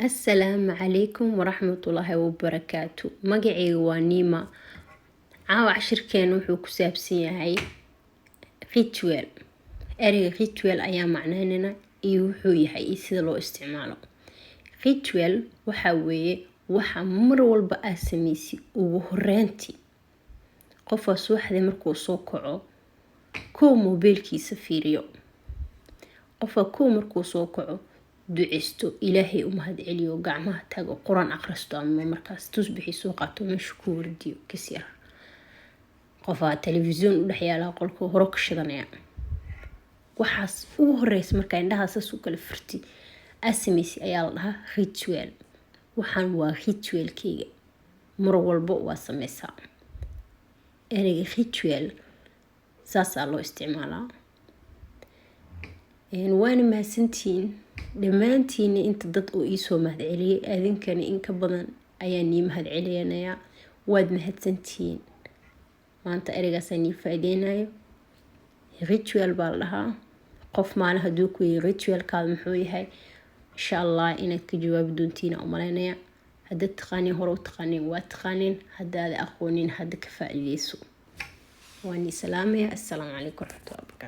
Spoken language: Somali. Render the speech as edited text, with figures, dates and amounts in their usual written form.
Asalaamu calaykum waraxmatullaahi wabarakaatu. Magacayga waa Niima. Caawa cashirkeena wuxuu ku saabsan yahay ritual. Ereyga ritual ayaa macneynayna iyo wuxuu yahay iyo sida loo isticmaalo. Ritual waxaa weeye waxa mar walba aad sameysid ugu horeyntii. Qofaa subaxdii markuu soo kaco kow moobeelkiisa fiiriyo. Qofaa kow markuu soo kaco duceysto, Ilaahay u mahadceliyo, gacmaha taago, Qur-aan akhristo ama markaas tusbixii soo qaato, meesha ku wardiyo kas yar. Qofaa telefisyoon u dhex yaala qolka, hore ka shidanaya. Waxaas ugu horeysa markaa indhaha saas u kala furti aad sameysid ayaa la dhahaa ritual. Waxaan waa ritualkeyga, mar walbo waa sameysaa. Ereyga ritual saasaa loo isticmaalaa. Waana mahadsantihiin dhammaantiina inta dad oo iisoo mahadceliyay. Adinkana in ka badan ayaa nii mahadcelinayaa. Waad mahadsantihiin. Maanta ereygaasaa nii faa-ideynayo. Ritual baa la dhahaa. Qof maalin hadduu ku yahay ritualkaada muxuu yahay, insha Allah inaad ka jawaabi doontiin aan umaleynaya. Haddaad taqaaniin, hore u taqaaniin, waa taqaaniin. Haddaad aqoonin, hadda ka faa-iideyso. Waan ii salaamaya. Assalaamu calaykum waraxmatullahi wabarakaatu.